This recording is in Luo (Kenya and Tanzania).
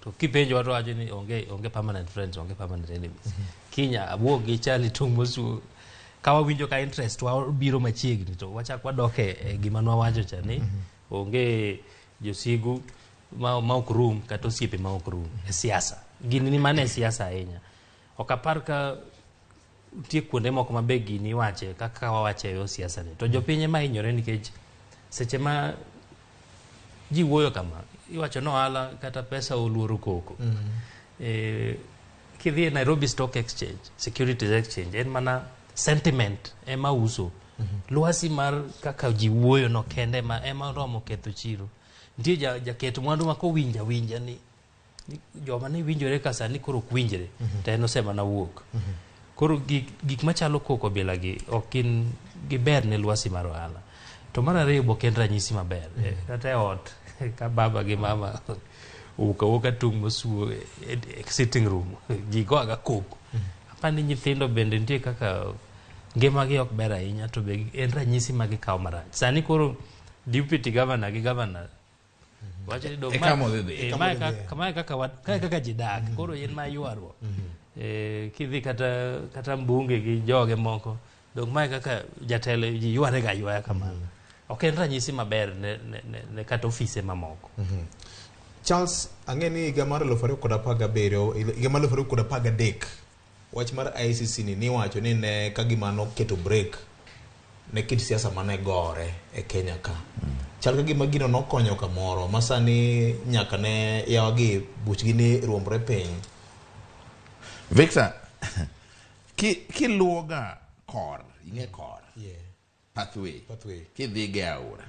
To kipenjowa to wacho ni onge onge permanent friends, onge permanent enemies. Kiny awuok gi Charlie Tung Mosuo ka wawinjo ka interest wa biro machiegni to wachak wadok e e gima nwawacho cha ni onge josigu ma, ma ok rum kata osiepe ma ok rum e siasa. Gini ni mana e siasa ahinya. Ok apar ka nitie kuonde moko ma be gini iwache kaka wawache e yo siasa ni. To jopiny ema hinyore nikech seche ma ji wuoyo kama iwacho ni ohala kata pesa oluoro koko. Kidhi e Nairobi Stock Exchange, Securities Exchange, en mana sentiment ema uso. Lwasi mar kaka ji wuoyo no kende ema, ema oromo ketho chiro. Nitie jaket mwandu ma kowinjo awinja ni ni joma ne winjore ka sani koro ok winjre to en osemana wuok. Koro gik machalo koko bila gi ok gin giber ne lwasi mar ohala. To mar ariyo be ok en ranyisi maber. Kata e ot ka baba gi mama owuok awuoka tung' mosuo e, e sitting room ji go aga koko. Apani ni nyithindo bende nitie kaka ngimagi ok ber ahinya to be en ranyisi ma gikawo marach. Sani koro deputy governor gi governor wacho ni dong' E kama odhi dhi. Mae kaka kae kaka ji dak koro en ma ywaruok. Kidhi kata mbunge gi joge moko dong' mae kaka jatelo ji yware ga ywaya kamano. Ok en ranyisi maber ne kata ofise mamoko. Charles, ang'e ni higa mar 2017, higa mar 2013, wach mar ICC ni niwacho ni ne ka gima noketo break ne kit siasa mane gore e Kenya ka. Chal ka gima gino nokonyo kamoro, ma sani nyaka ne yawagi buchgi ni ruombre piny. Victor, kiluwo ga kor, ing'e kor, Yeah. pathway, Pathway. Kidhi go e aora.